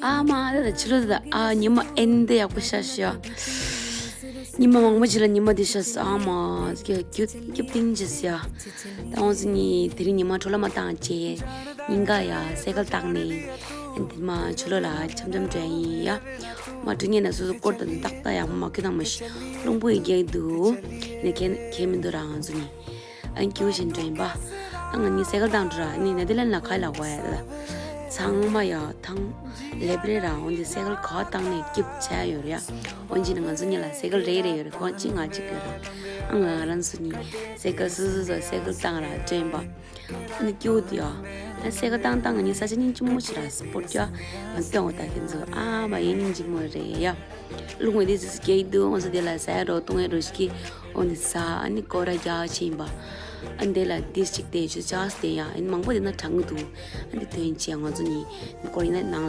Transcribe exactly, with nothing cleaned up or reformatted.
ཨ་མ་ད་ད་ཕྱི་ལོགས་ད་ཨ་ཉི་མ་ཨེན་དེ་ཡག་པོ་ཤར་ཤག་ཉི་མ་མང་པོ་ཅིག་ལ་ཉི་མ་དེ་ཤར་སོང་། ཨ་མ་སྐྱིད་སྐྱིད་སྐྱིད་ཏིང་ཅི་ཟེར་ཡ། ད་འོང་ཟིན་ནི་དེ་རིང་ཉི་མ་འཕྲོ་ལ་མ་བཏང་བྱས་ཉིན་ག་ཡ་སའི་ཀལ་བཏང་ནས་ཨེན་དེ་མ་ཕྱི་ལོགས་ལ་འཆམ་འཆམ་འགྲོ་ཡིན་ཡ། མ་དྲི་ངན་ན་སོ་སོ་སྐོར་དང་ཏག་ཏག་ཡག་པོ་མ་ཁྱོད་དང་མ་ཤི་རླུང་པོ་ཡི་རྒྱག་འདུག་ནས་ཁྱེད་ཁྱེད་མི་འདུག་རང་ཚོ་ནི། ཨ་ནི་སྐྱིད་པོ་ཞིག་འགྲོ་ཡིན་པ། ཨ་ང་གཉིས་སའི་ཀལ་བཏང་འགྲོ་ར། ཨ་ནི་ནེ་དར་ལན་ལ་ཁ་ལ་བ་ཡ་ད། ཚང་མ་ཡ་ཐང་ལེབ་རེ་ར་འོན་ཏེ་སའི་ཀལ་ག་བཏང་ནས་སྐྱིད་བྱས་ཡོད་རེད་ཡ། འོན་ཅི་ན་ང་ཚོ་གཉིས་ལ་སའི་ཀལ་རེ་རེ་ཡོད་རེད། ཁོང་གཅིག་ང་གཅིག་ཡོད་ར། ཨ་ང་རང་ཚོ་གཉིས་སའི་ཀལ་སོ་སོ་སོ་སའི་ཀལ་བཏང་ར་འགྲོ་ཡིན་པ། ཨ་ནི་སྐྱིད་པོ་འདུག་ཡ། ད་སའི་ཀལ་བཏང་བཏང་ང་གཉིས་ས་ཆ་སྙིང་རྗེ་མོ་ཞིག་ར་སྤོར་རྒྱ་ང་སྟོན་འོ་ད་ཁྱེད་ཚོ་ཨ་མ་ཡིན་སྙིང་རྗེ་མོ་རེད་ཡ། རླུང་བ་དེ་ཙི་ཙི་རྒྱག་གི་འདུག་ང་ཚོ་དེ་ལ་ཟ་ཡ་འགྲོ་བཏུང་ཡ་འགྲོ་ཞིག་གི་འོ་ནི་ཟ། ཨ་ནི་སྐོར་ར་རྒྱག་ཕྱིན་པ། ཨ་ནི་དེ་ལ་དེ་ཅིག་དེ་ཆུ་ཆགས་དེ་ཡ་ཨ་ནི་མང་པོ་དེ་ན་གྲང་གི་འདུག་ཨ་ནི་དོན་ཆེ་ང་ཚོ་གཉིས་སྐོར་ཡིན་ན་ནང་